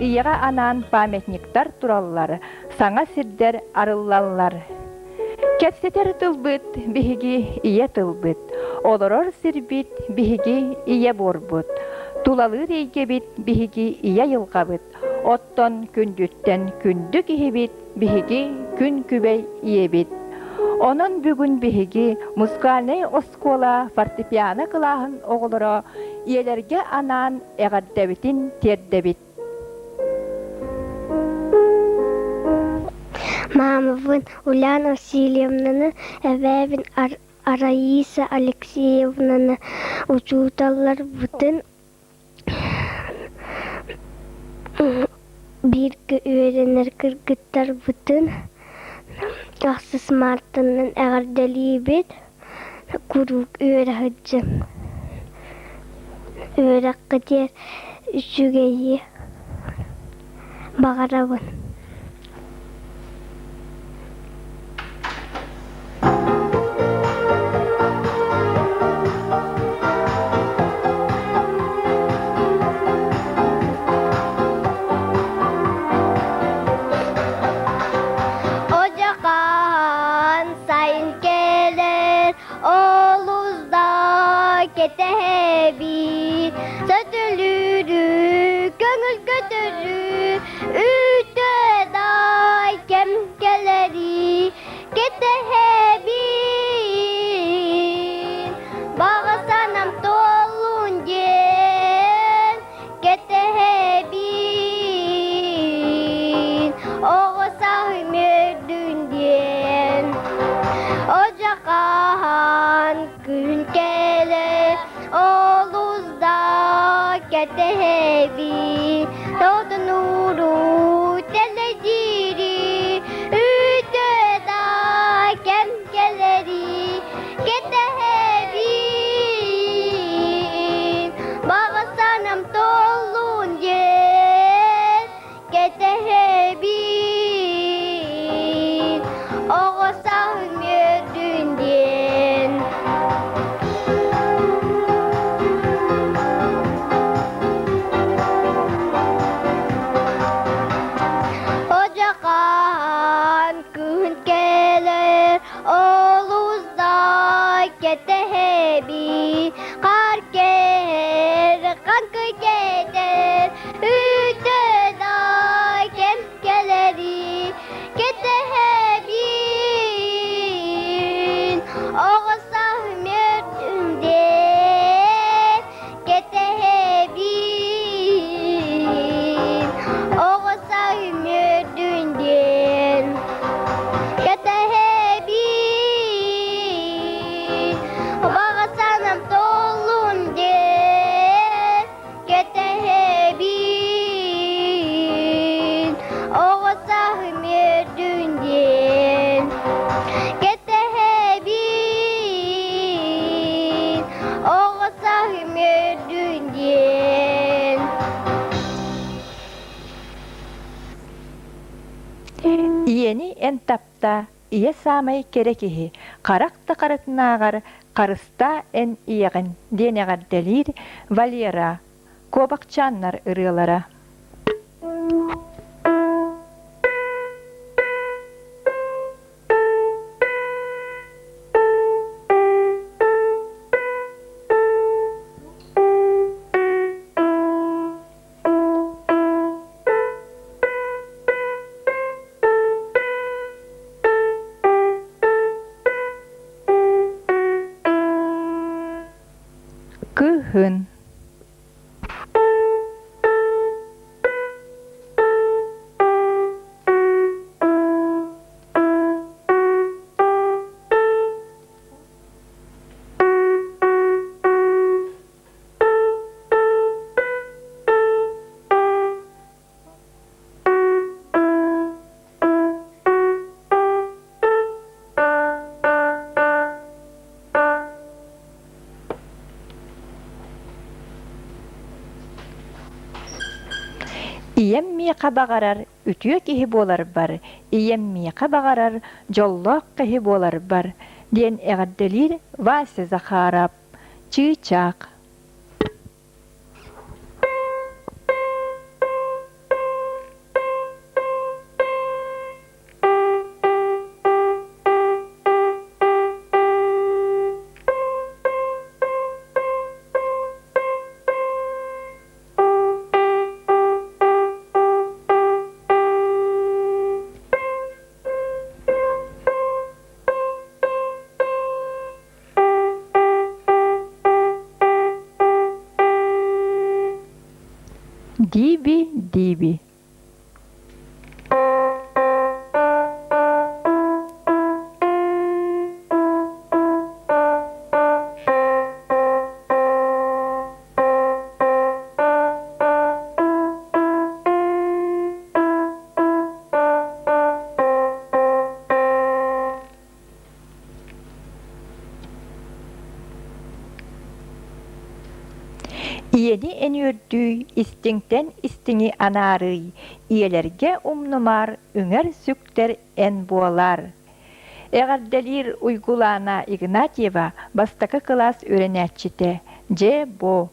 ийэҕэ анаан памятниктар тураллар, саҥа сирдэр арыллаллар. Кэпсэтэр тылбыт биһиги ийэ тылбыт, олорор сирбит биһиги ийэ буорбут, тулалыыр эйгэбит биһиги ийэ айылҕабыт, оттон күндүттэн күндү киһибит биһиги күн күбэй ийэбит. Онон бүгүн биһиги музыкальнай оскуола фортепиано кылааһын оҕолоро ийэлэргэ анаан эҕэрдэбитин тиэрдэбит. Маамабын Ульяна Васильевнаны, эбээбин Раиса Алексеевнаны учууталларбытын бииргэ үөрэнэр кыргыттарбытын ахсыс Мартынынан эҕэрдэлиибит, куруук үөрэ сылдьыҥ, үөрэххитигэр үчүгэйи баҕарабын. Одьакаан сайын кэлэр, олус да кэтэһэбит, сөтөлүүрү, көҥүл көтөрү, Үтүөдай кэм кэлэрий, кэтэһэбин, баҕа санаам туоллун диэн кэтэһэбин, оҕо сааһым үөрдүн диэн. Одьакаан күн кэлэр, олус да кэтэһэбин, Тотунууру тэлэдиири, үтүө да кэм кэлэри кэтэһэбин. Баҕа санаам туоллун диэн кэтэһэбин. Оҕо сааһым үөрдүн диэн. Одьакаан күн кэлэр, олус да кэтэһэбин, хаар кэһэр, хаҥкы кэтэр, үтүө да кэм кэлэри кэтэһэбин. Оҕо сааһым үөрдүн кэтэһэбин. Оҕо сааһым үөрдүн диэн кэтэһэбин. Баҕа санаам туоллун диэн Кэтэһэбин, оҕо сааһым үөрдүн диэн. Кэтэһэбин, оҕо сааһым үөрдүн диэн. Ийэни эн тапта, ийэ саамай кэрэ киһи, харах да харатынааҕар харыстаа эн ийэҕин диэн эҕэрдэлиир Валера, Куобахчааннар ырыалара. Кыһын. Ийэм миэхэ баҕарар үтүө киһи буоларбар, ийэм миэхэ баҕарар дьоллоох киһи буоларбар, диэн эҕэрдэлиир Вася Захаров, Чыычаах. Диби-диби Ийэни энүөрдүү, истиҥтэн истиҥи анаарый, ийэлэргэ умнумаар, үҥэр-сүктэр эн буолаар. Эҕэрдэлиир Уйгулаана Игнатьева бастакы кылаас үөрэнээччитэ. Дьэ, бу.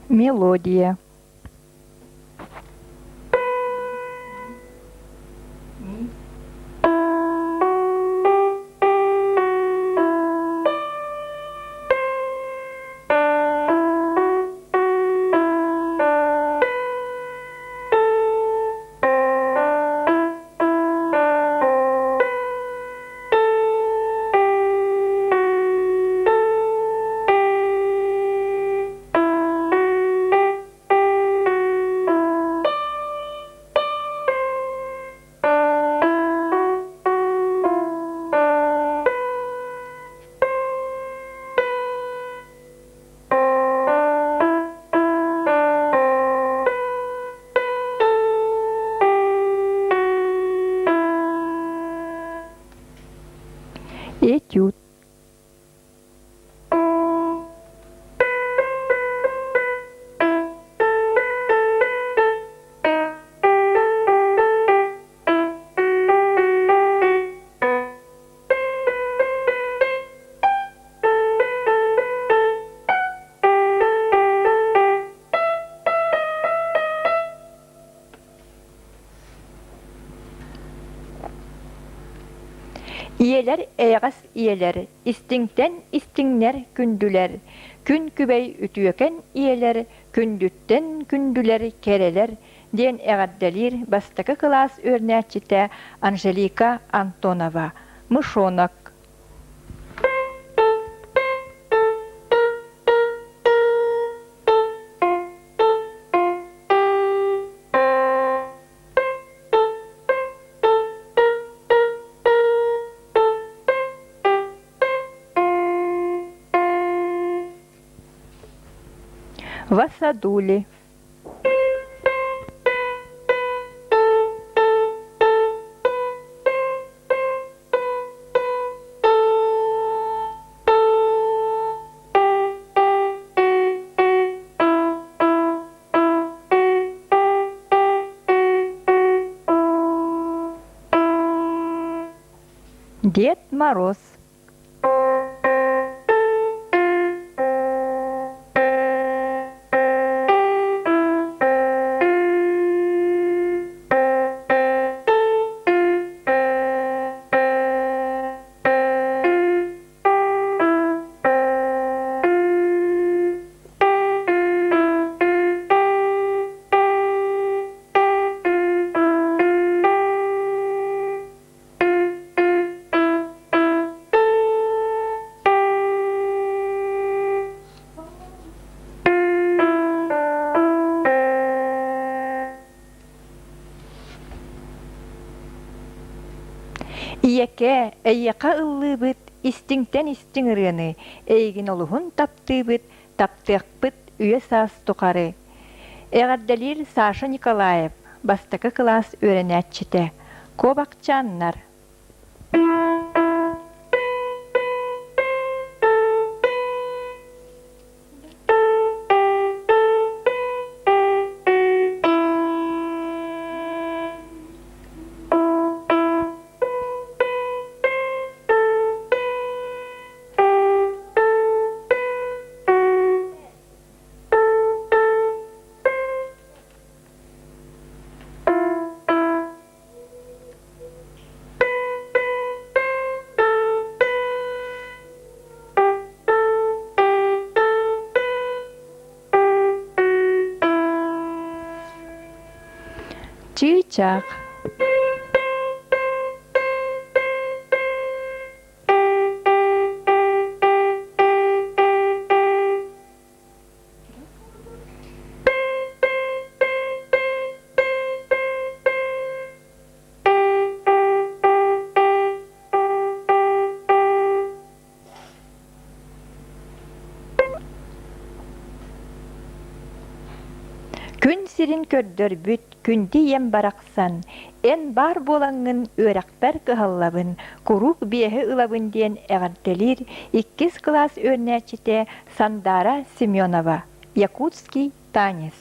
Мелодия. Этюд. Ийэлэр эйэҕэс ийэлэр, истиҥтэн истиҥнэр күндүлэр, күн күбэй үтүөкэн ийэлэр, күндүттэн күндүлэр кэрэлэр диэн эҕэрдэлиир бастакы кылаас үөрэнээччитэ Анжелика Антонова, Мышонок. Васадули. Дед Мороз. Ийэкээ, эйиэхэ ыллыыбыт, истиҥтэн истиҥ ырыаны, эйигин олуһун таптыыбыт, таптыахпыт үйэ-саас тухары. Эҕэрдэлиир Саша Николаев, бастакы кылаас үөрэнээччитэ. Куобахчааннар. чыычаах. Күн сирин көрдөрбүт күндү ийэм барахсан, эн баар буолаҥҥын үөрэхпэр кыһаллабын, куруук биэһи ылабын диэн эҕэрдэлиир иккис кылаас үөрэнээччитэ Сандаара Семенова, Якутский танец.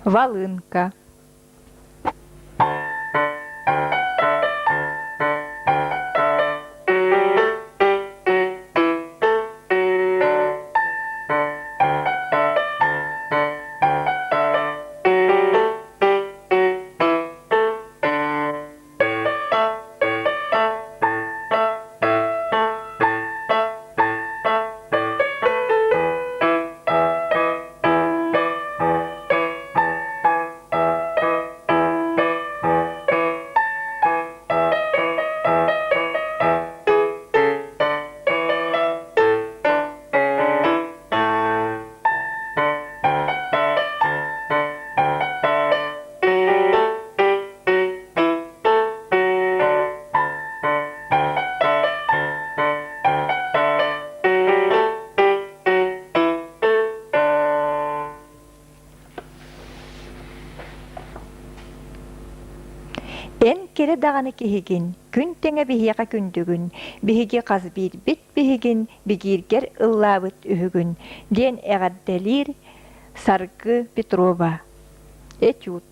Волынка. Эн кэрэ даҕаны киһигин, күн тэҥэ биһиэхэ күндүгүн, биһиги хас биирбит биһигин бигииргэр ыллаабыт үһүгүн, диэн эҕэрдэлиир Саргы Петрова. Этюд.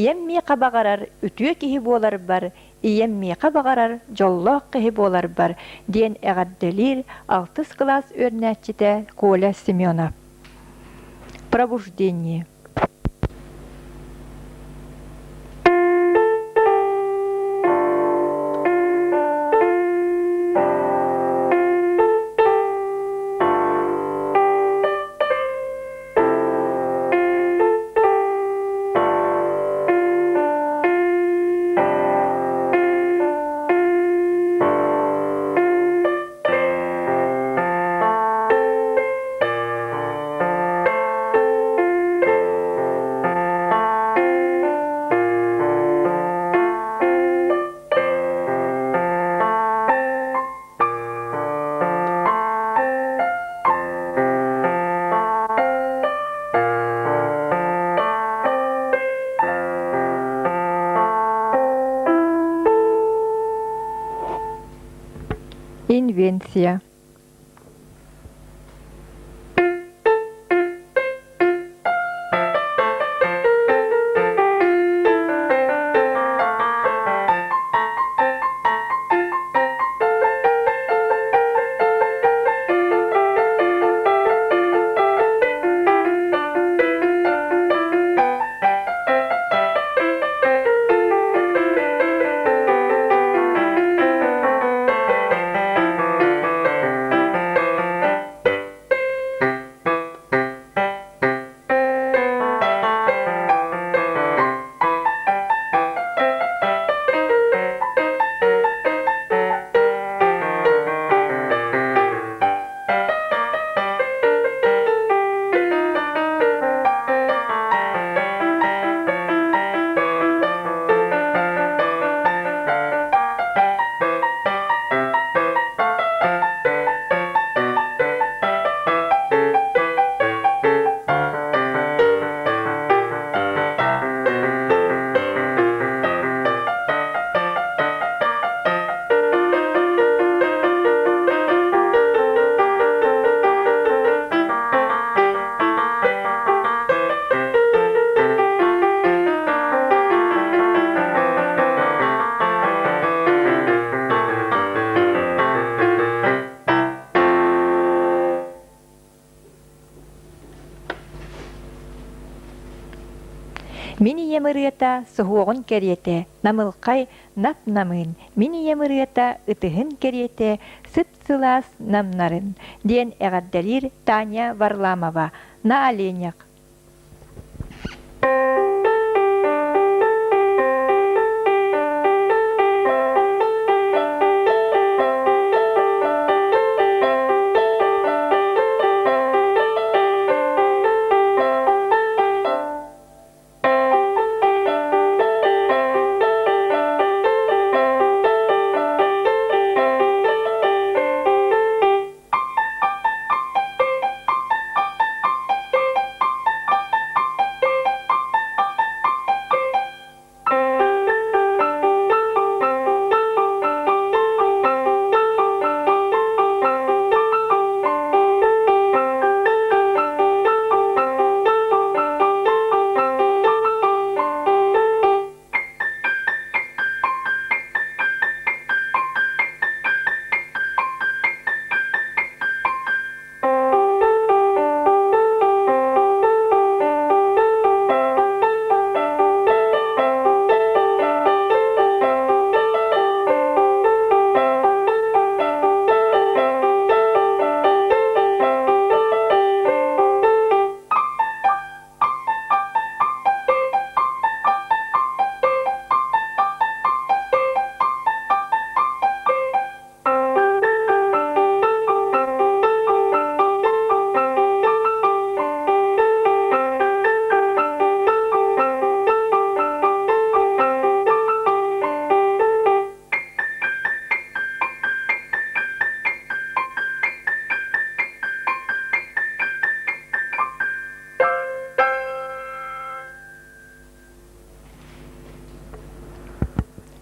Ийэм миэхэ баҕарар үтүө киһи буоларбар, ийэм миэхэ баҕарар дьоллоох киһи буоларбар, диэн эҕэрдэлиир алтыс кылаас үөрэнээччитэ Коля Семенов. Пробуждение. Инвенция. Мин ийэм ырыата суһуоҕун кэриэтэ, намылхай нап-намыын, мин ийэм ырыата ытыһын кэриэтэ, сып-сылаас намнарын, диэн эҕэрдэлиир Таня Варламова на оленях.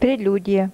Прелюдия.